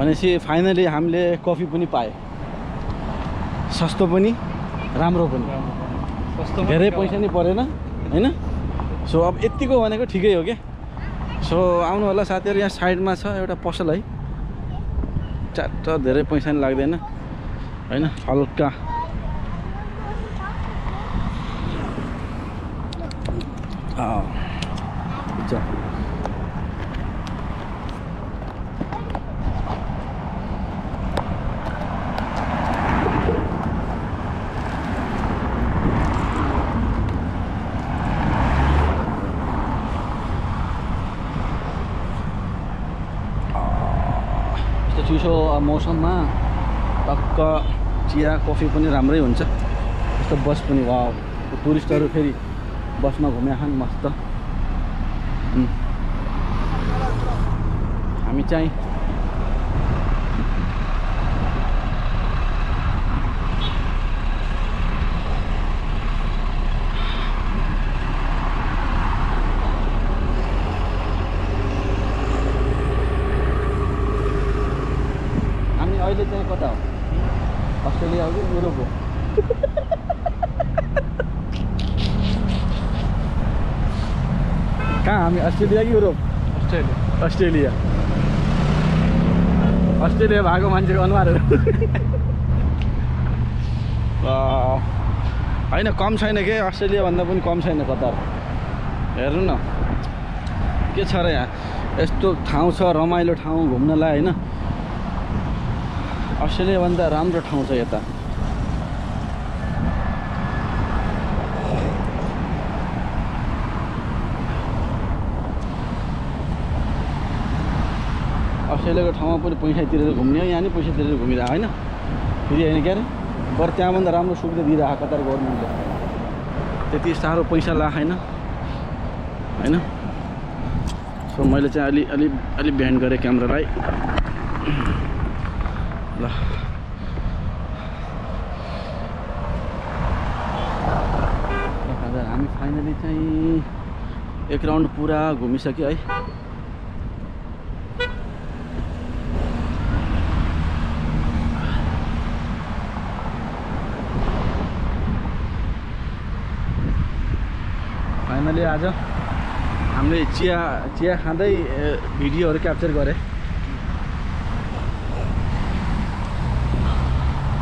भनेपछि फाइनली हामीले कफी पनि पाए, सस्तो पनि राम्रो पनि, धेरै पैसा नि परेन हैन। सो अब यतिको भनेको ठिकै हो के। सो आउनु होला साथीहरु, यहाँ साइडमा छ एउटा पसल है, च्याट्ट धेरै पैसा नि लाग्दैन हैन, हल्का हुन्छ। चिसो मौसममा टक्क चिया कफी पनि राम्रै हुन्छ। यस्तो बस पनि वाउ, टुरिस्टहरू फेरि बसमा घुमे खान मस्त। हामी चाहिँ अहिले चाहिँ कता हो, अस्ट्रेलिया हो कि युरोप हो? कहाँ हामी, अस्ट्रेलिया कि युरोप? अस्ट्रेलिया भएको मान्छेको अनुहारहरू होइन, कम छैन के, अस्ट्रेलिया भन्दा पनि कम छैन कतार। हेर्नु न के छ र यहाँ, यस्तो ठाउँ छ, रमाइलो ठाउँ घुम्नलाई होइन। अस्ट्रेलिया भन्दा राम्रो ठाउँ छ यता। अस्ट्रेलियाको ठाउँमा पनि पैसा तिरेर घुम्ने हो, यहाँ नि पैसा तिरेर घुमिरहेको होइन, फेरि होइन क्या अरे। बरु त्यहाँभन्दा राम्रो सुविधा दिइरहेको कतार गभर्मेन्टले, त्यति साह्रो पैसा लाग्दैन होइन। सो मैले चाहिँ अलि ब्यान्ड गरेँ क्यामेरालाई ल। हामी फाइनली चाहिँ एक राउन्ड पुरा घुमिसक्यो है। फाइनली आज हामीले चिया खाँदै भिडियोहरू क्याप्चर गरेँ।